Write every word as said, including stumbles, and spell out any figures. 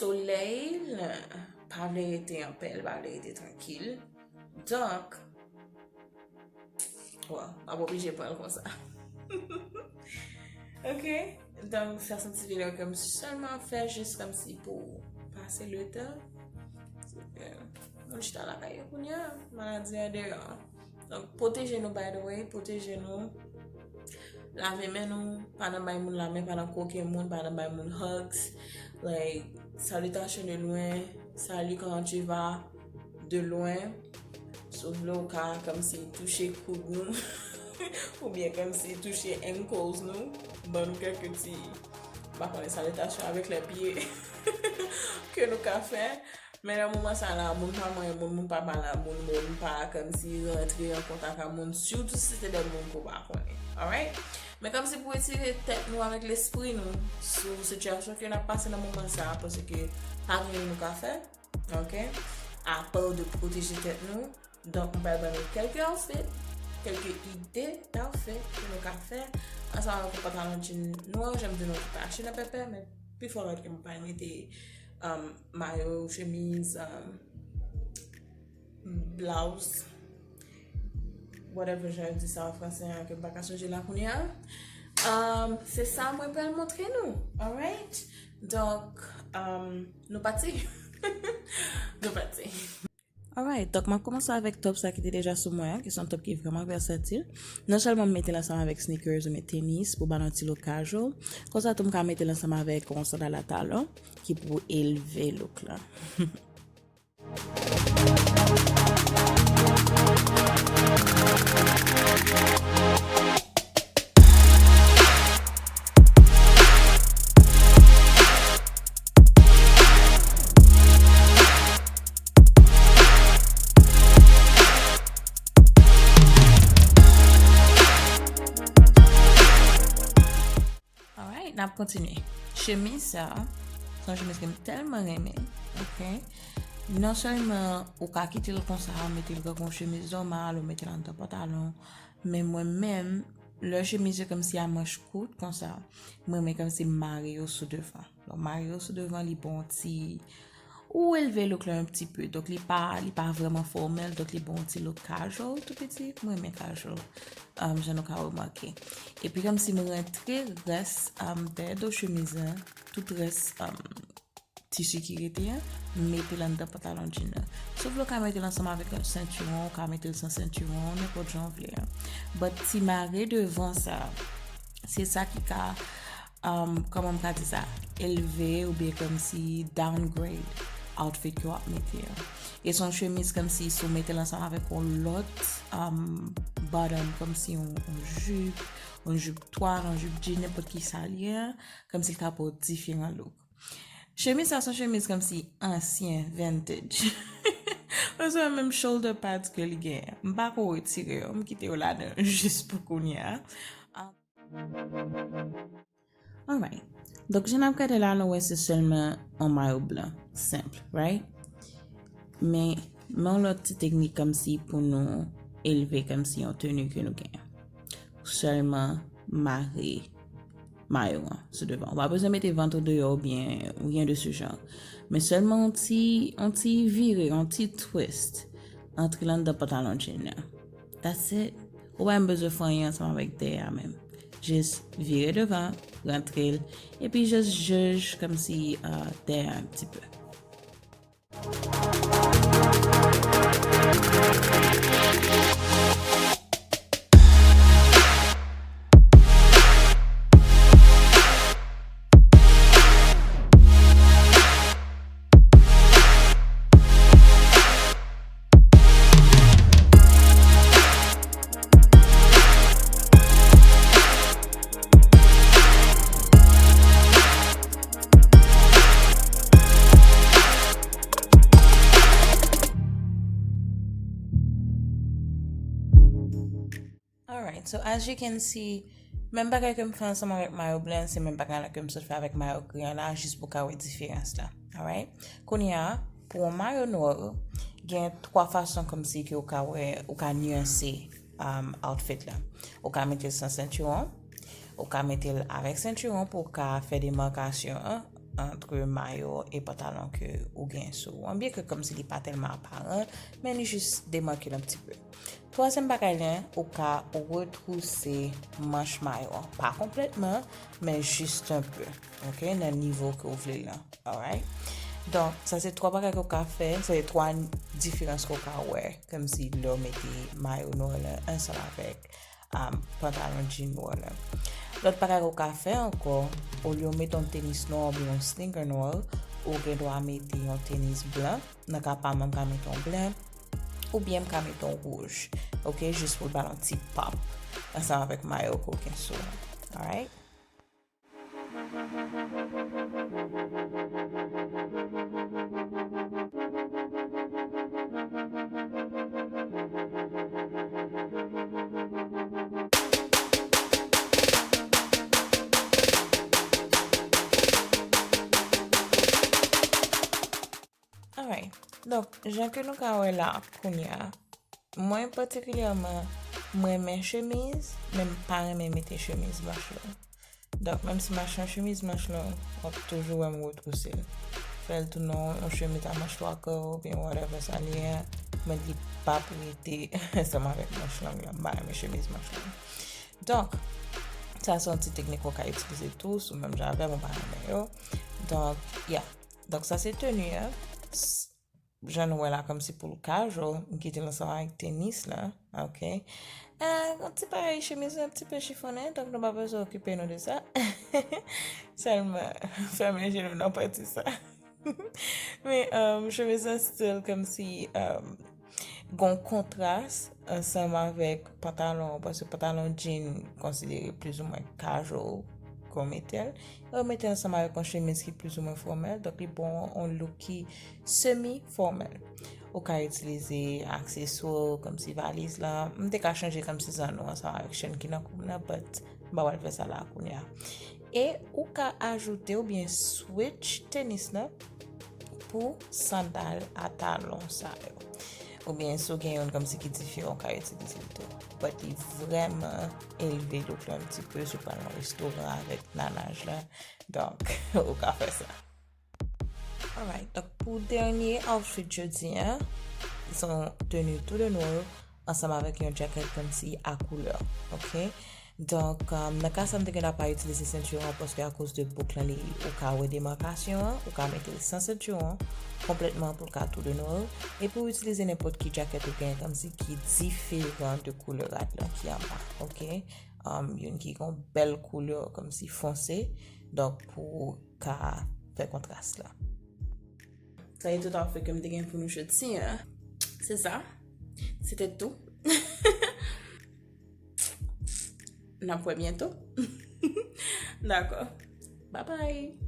Solèy pa vle rete anpè, l pa vle rete trankil. Donk, well, m ap oblije pran l konsa. Ok? Donk, sa se yon ti videyo ke m sèlman fè jis kòmsi pou pase le tan. Se ke moun chita lakay yo kounye a, maladi an deyò. Donk, pwoteje nou, by the way, pwoteje nou. Lave men nou, pa nan bay moun lamen, pa nan kwoke moun, pa nan bay moun hugs. Like, salutations de loin, salut comment tu vas de loin. Si w vle, w ka kòmsi touche koud nou, oubyen kòmsi touche ankles nou, ban nou kèk ti, m pa konnen, salutations avec les pieds ke nou ka fè. Men nan moman sa la, moun pa manyen moun, moun pa pale a moun, moun pa kòmsi rantre an kontak a moun, sitou si se de moun ke w pa konnen. Alright? Men kòmsi pou retire tèt nou avèk lespri nou sou sitiyasyon ke n ap pase nan moman sa, paske pa gen anyen nou ka fè, ok? Apa de pwoteje tèt nou. Donk, m pral ban nou kèlke outfit, kèlke ide d'outfit ke nou ka fè ansanm avèk yon pantalon jean nwa, jan m di nou, ki pa achte nan Pèpè, men pifò lòt yo m pa mete, um, mayo, chemiz, um, blouse, whatever jan yo di sa an franse an, ke m pa ka sonje la kounye a. Um, se sa mwen pral montre nou, alright? Donk, um, nou pati. Nou pati. Alright, donk m ap kòmanse avèk top sa ki te deja sou mwen an, ki se yon top ki vrèman vèsatil. Non sèlman m mete l ansanm avèk sneakers oubyen tenis pou ba l yon ti look casual. Konsa tou m ka mete l ansanm avèk yon sandal a talon ki pou elve look la. Alright, n ap kontinye. Chemiz sa, se yon chemiz ke m tèlman renmen, ok? Non sèlman ou ka kite l konsa, ou mete l tankou yon chemiz nòmal, ou mete l anndan pantalon, men mwen menm, lè chemiz yo kòmsi a manch kout konsa, mwen renmen kòmsi m mare yo sou devan. Lè w mare yo sou devan, li ba w yon ti, ou elve look la un petit peu. Donk, li pa, li pa vrèman fòmèl, donk li ba w yon ti look casual, tou piti. Mwen renmen casual, um, jan nou ka remake. Epi, kòmsi m rantre rès, um, dèyè do chemiz la, tout rès, um, tisi ki rete a, m mete l anndan pantalon jean nan. Si w vle, w ka mete l ansanm avèk yon sentiwon, w ka mete l san sentiwon, nenpòt jan w vle a. But ti mare devan sa, se sa ki ka, um, kòman m ka di sa, elve oubyen kòmsi downgrade outfit ke w ap mete a. E se yon chemiz kòmsi si w mete l ansanm avèk yon lòt, um, bottom, kòmsi yon, yon jip, yon jip twal, yon jip jean, nenpòt ki sa l ye a, kòmsi l ka ba w diferan look. Chemiz sa se yon chemiz kòmsi ansyen, vintage. Paske menm shoulder pads ke li genyen, m pa ko retire yo, m kite yo ladan jis pou kounye a. Alright. Donk, jan n ap gade la, nou wè se sèlman yon mayo blan, senp, right? Men, men yon lòt ti teknik kòmsi pou nou elve kòmsi yon teni ke nou genyen. Sèlman mare mayo an sou devan. Ou pa bezwen mete vant ou deyò oubyen rien de ce genre. Men sèlman yon ti, yon ti vire, yon ti twist, antre l anndan pantalon jean nan. That's it. Ou pa menm bezwen fè anyen ansanm avèk dèyè a menm. Jis vire devan, rantre l, epi jis jèj kòmsi, uh, dèyè a un petit peu. Alright, so as you can see, menm bagay ke m fè ansanm avèk mayo blan, se menm bagay la ke m sot fè avèk mayo gri an la, jis pou w ka wè diferans la. Alright? Kounye a, pou yon mayo nwa, gen twa fason kòmsi ke w ka wè, ou ka nyanse, um, outfit la. Ou ka mete l san sentiwon, ou ka mete l avèk sentiwon pou w ka fè demakasyon an, ant mayo e pantalon ke ou gen sou ou an, byen ke kòmsi li pa tèlman aparan, men li jis demake l yon ti pe. Twazyèm bagay la, ou ka retwouse manch mayo an. Pa konplètman, men jis yon pe, ok, nan nivo ke w vle l lan. Alright? Donk, sa se twa bagay ke w ka fè, sa se twa diferans ke w ka wè, kòmsi lè w mete mayo nwa la ansanm avèk um, pantalon jean nwa la. Lòt bagay ke w ka fè ankò, olye w mete yon tenis nwa oubyen yon sneaker nwa, ou gen dwa mete yon tenis blan. Nan ka pa m, m ka mete yon blan, oubyen m ka mete yon wouj. Ok, jis pou l ba l yon ti pop ansanm avèk mayo ke w gen sou. Alright? Alright. Donk, jan ke nou ka wè la, kounye a, mwen patikilyèman, m renmen chemiz, men m pa renmen mete chemiz blanch la. Donk, menm si m achte yon chemiz manch long, w ap toujou wè m retwouse l. Fè l tounen yon chemiz a manch twa ka oubyen whatever sa l ye a, men li p ap rete ansanm avèk manch long la. M pa renmen chemiz manch long. Donk, sa se yon ti teknik ou ka itilize tou, si w menm jan avè m, ou pa renmen yo. Donk, yeah. Donk, sa se teni an. Jan nou wè la, kòmsi pou l kajo, m kite l ansanm avèk tenis la, ok? Ah, yon ti bagay chemiz la, yon ti pe chifonnen, donk nou pa bezwen okipe nou de sa. Sèlman, fèmen je nou nan pati sa. Men, um, chemiz la still kòmsi, um, gon kontras ansanm avèk pantalon, paske pantalon jean konsidere plizoumwen kajo, ke w mete l. E w mete l ansanm avèk yon chemiz ki plizoumwen fòmèl, donk li ba w yon look ki semi fòmèl. Ou ka itilize akseswa kòmsi valiz la. M te ka chanje kòmsi zanno ansanm avèk chèn ki nan kou m nan, but m pa pral fè sa la kounye a. E ou ka ajoute oubyen switch tenis la pou sandal a talon sa yo. Oubyen si w gen youn kòmsi ki diferan, ou ka itilize l tou. But li vrèman elve look la yon ti pe si w pral nan restoran avèk nanaj la. Donk, ou ka fè sa. Alright, donk pou dènye outfit jodi a, se yon teni tou de nwa ansanm avèk yon jacket kòmsi a koulè, ok? Donk, um, nan ka sa, m te gentan pa itilize sentiwon an paske akoz de bouk lan, li, ou ka wè demakasyon an, ou ka mete l san sentiwon, konplètman pou l ka tou de nwa. Epi ou itilize nenpòt ki jacket ou gen kòmsi ki diferan de koulè rad lan ki anba, ok? Um, youn ki gen yon bèl koulè kòmsi fonse, donk pou ou ka fè kontras la. Sa e tout outfit ke m te gen pou nou jodi a. Se sa. Se te tou. N ap wè byento. Dakò. Bye bye.